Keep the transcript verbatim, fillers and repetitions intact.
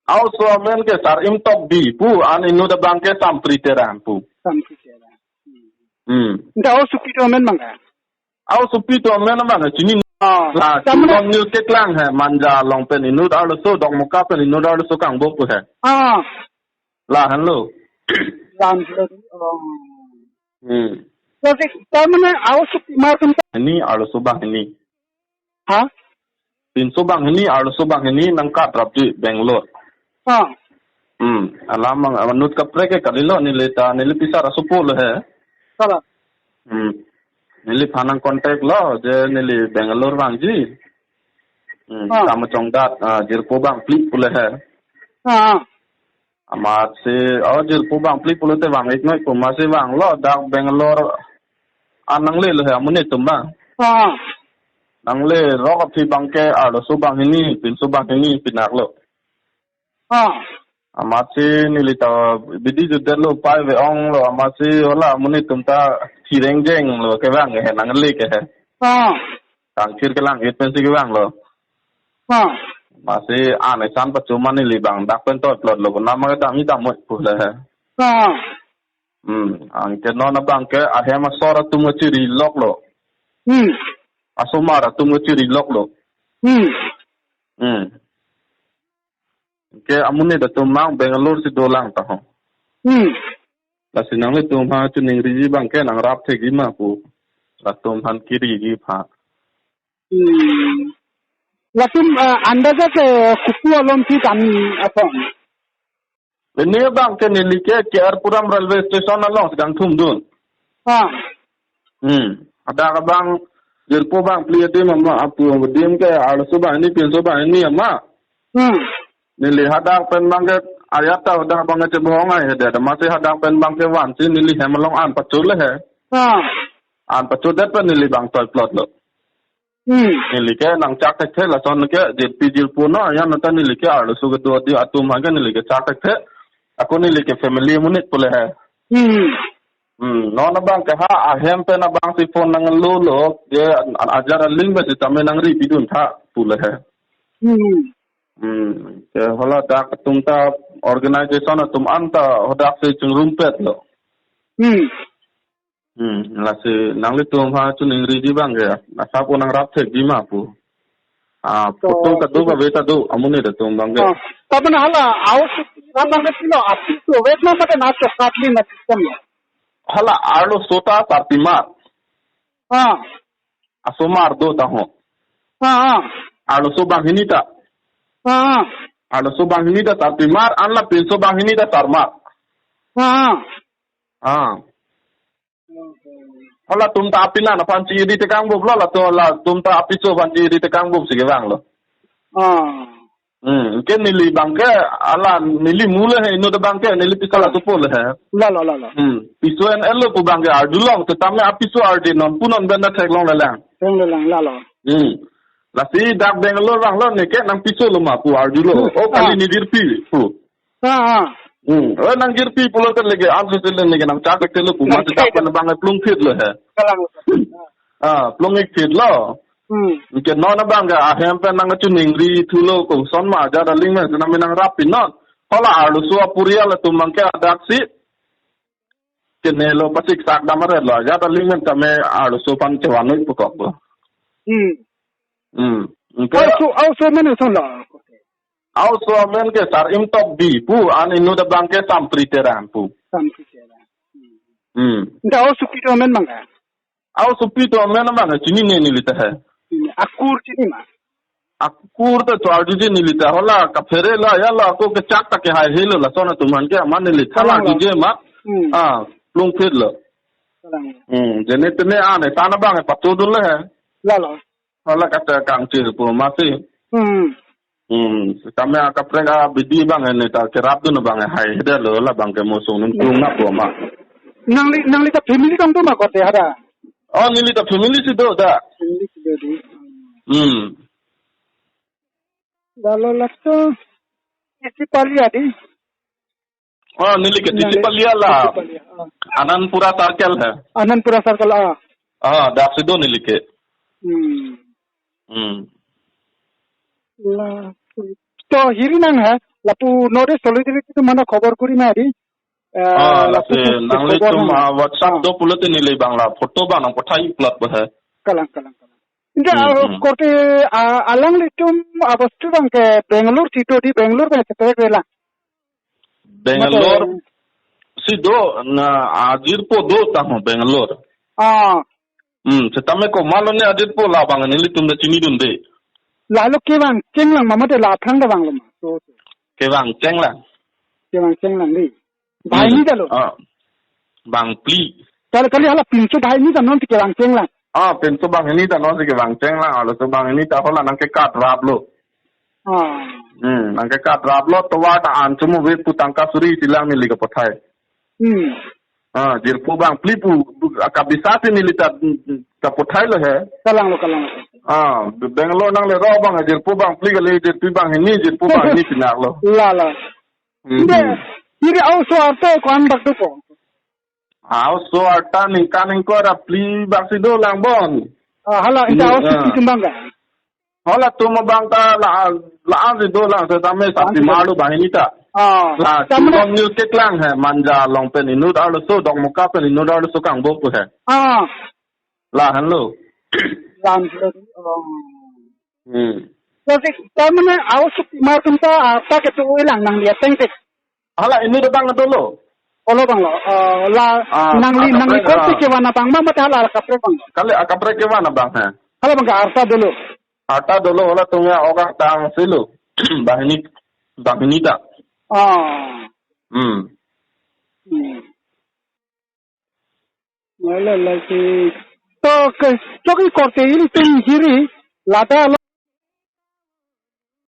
Aoso amen ke Sar-im Tokbi pu, an inut abang ke Sampri Terang pu. Sampri Terang. Hmm. Hmm. Anta aosopi atum amen abang ke? Aosopi atum amen abang ke chini. Ah, la, ta mane Chulon News keklang he, Manja along pen inut arloso, Dokmoka pen inut arloso kangbo pu he. Ah. La henlo. La henlo. Oh. Hmm. Jadi, ta mane aosopi mar kan? Hini arloso banghini. Ha? Pinso banghini, arloso banghini nangkatrapji Bangalore. Ha. Hmm. Alam ang, anut kaprek ke kalilo, neli ta, neli pisar asopo lo he. Sala. Hmm. Neliphan nang contact lo, je neli Bangalore vangji. Hmm. Ha. Tame chongdat, ah, jirpo bangphli pu le he. Ha, ha. Amatsi, oh, jirpo bangphli pulote vang-ik noi pu, amatsi vanglo, dak Bangalore an nanglelo he amonit atum abang. Ah. Nangle rok aphi abang ke arloso banghini, pinso banghini pinak lo. Ah. Amatsi neli ta bidi jutdet lo, pai ve-ong lo, amatsi hala amonit atum ta chirengjeng lo kevang he, nangle ke he. Ah. Kangthir kelang-it pensi kevang lo. Ha. Amatsi an esan pacho ma neli abang dak pen toiplot lo, nama kedam-i dam-oi pu le he. Ha. Hmm, anke non abang ke ahem asor atum kachiri lok lo. Hmm. Asomar atum kachiri lok lo. Hmm. Hmm. Ke amonit atum abang Bangalore si dolang ta ho. Hmm. Lasi nanglitum aphan chiningriji abang ke nangrap thekji ma pu. Latum aphan kiriji aphan. Hmm. Latum, ah, andaja ke kopi along si kami aphan? Ini abang ke neli ke K R Puram Railway Station along sedang thumdun. Ha. Hmm. Hadak abang jirpo bangphli adim ama apu adim ke arloso banghini pinso banghini ama. Hmm. Neli hadak pen abang ke ayat ta hadak abang ke chebohong ai he de. Amatsi hadak pen abang ke vansi neli hem along an pacho le he. Ha. An pachodet pen neli abang toiplot lo. Hmm. Neli ke nangchak thekthe lason ke jirpi jirpo no, yan nata neli ke arloso kedo adim atum aphan ke neli ke chak thekthe. Ako neli ke family amonit pu le he. Hmm. Hmm, non abang ke ha ahem pen abang si phone nanglo lo, je an-, ajat aling pen sitame nangri pidun tha pu le he. Hmm. Hmm, ke hala dak atum ta organization atum anta hadak si chingrumpet lo. Hmm. Hmm, lasi nanglitum aphan chiningriji abang ke, asap nangrap thekji ma pu. Ah, to, photo kado ba beta do, amonit atum abang ke. Ah, ta mane hala, aosopi abang ke pilo, apiso, wet na mate na chokatli na system lo. Hala arloso ta Sarpimar. Ah. Asomar do ta ho. Ah, ah. Arloso banghini ta. Ah, ah. Arloso banghini ta Sarpimar, an la pinso banghini ta Sarmar. Ah, ah. Ah. Halatum ta apinan aphan chiri tekang boblo, latum, latum ta apiso aphan chiri tekang bob si kevang lo. Ah. Hmm, ke neli abang ke, ala neli mu le he, inut abang ke, neli piso la, la, asopo le he. La, la, la, la. Hmm, piso en-el lo pu abang ke arjulong, setame apiso ardi non, pu non benda theklongle lang. Theklongle lang, la, la. Hmm. Lasi dak Bangalore vanglo neke nangpiso lo ma pu arjulo. Hmm. Oh, kali, ah, ne jirpi pu. Ah, ah. Hmm. Oh, nang jirpi pulote leke an sesele neke nangchak thekthe lo pu. Nang amatsi chak dak pen abang plungphit lo he. Kalang. Ah, plung-ik phit lo. Hmm. Ke non abang ke ahem pen nangchiningri thulo koson ma ajat aling pen sitame nangrap pinon. Hala arloso aporial atum abang ke hadak si kene lo, pasiksak dam aret lo, ajat aling pen tame arloso aphan chevan-ik pukok lo. Hmm. Hmm. Ke aoso, aoso amen ason lo. Aoso amen ke Sar-im Tokbi pu, an inut abang ke Sampri Terang pu. Sampri Terang. Hmm. Hmm. Anta aosopi atum amen abang ke? Aosopi atum amen abang ke chinine neli ta he. Hmm. Akur chini ma? Akur ta cho arjuje neli ta, hala kaphere la ya la ako kechak ta kehai he lo, lason atum aphan ke amat neli ta, kalang, kalang, arjuje ma. Hmm. Ah, plungphit lo. Kalang. Hmm, jene tene an esan abang ke pachodun le he. La, la. Hala kata kangchir pu amatsi. Hmm. Hmm, sitame akaprek abidi abang ke neta kerapdun abang ke hai he de lo, la abang ke mosong nung, hmm, plung na pu ma. Nangli, nangli ta family tong tu ma kote hara? Oh, neli ta family si do da. Family si do di. Hmm. Lalo laso isi pali adi. Oh, neli ke, neli Tisipalia la. Tisipalia, ah. Anandpura Circle he. Anandpura Circle, ah. Ah, dak si do neli ke. Hmm. Hmm. La, to hiri nang he? Lapu North East Solidarity atum mane khobor kuri ma di. Eh, Ah, lapu lasi ku-, nangli khobor tum, nang. Ah, WhatsApp Ah. do pulote neli bang la photo bang nangpathai plot ba he. Kalang, kalang, kalang. Ante, Hmm, ah, hmm. korte, ah, alanglitum abostu bang ke Bangalore si do di, Bangalore bang separate vela. Bangalore Mate si do na ajirpo do tang Bangalore. Ah. Hmm, setame komatlo ne ajirpo labang nelitum ta chinidunde. Lalo kevang chenglang ma mate la aphrang ta vanglo ma. So, so. Kevang chenglang. Kevang chenglang di. Hmm. Banghini ta lo. Ah. Bangphli. Kali, kali hala pinso banghini ta non si kevang chenglang. Ah, pinso banghini ta non si kevang chenglang. Alo so banghini ta hala nangkekat raplo. Ah. Hmm, nangkekat raplo tovar ta an chomo ve pu tangka suri silang neli kapathai. Hmm. Ah, jirpo bangphli pu, pu, akabisa si neli ta, ta pathailo he. Kalanglo, kalanglo. Ah, Bangalore nangle ro bang jirpo bangphli kali, jirpo banghini, jirpo banghini pinaklo. La, la. Hmm, Ante, hmm. Ante a-oso arta ko-an bak dopo? A-oso arta ningkan ingkoi ra phli bak si dolang bon. Ah, hala, ante Hmm, a-oso ah. Pi tum bang ka? Halatum abang ta la, la-an si dolang setame La-an si sapimar dolang. Lo banghini ta. Ah, La, tame Shillong news keklang he, Manja along pen inut arloso, Dokmoka pen inut arloso kangbo pu he. Ah. Lahenlo. Lahenlo. Oh. Hmm. Jadi, tamane a-oso pimar atum ta, ah, ta ketu ilang nangli ateng tik. Hala inut abang dolo. Olo bang lo. Eh, la Ah, nangli, ah, nangli kaprek, korte ah. Kevan abang ma mate hala kaprek bang. Kali, ah, kaprek kevan abang he. Hala bang ke arta dolo. Arta dolo halatum ya oga tang silo. Banghini, banghini ta. Ah. Hmm. Hmm. Wala lagi. To ke, to ke korte ilitum hiri lada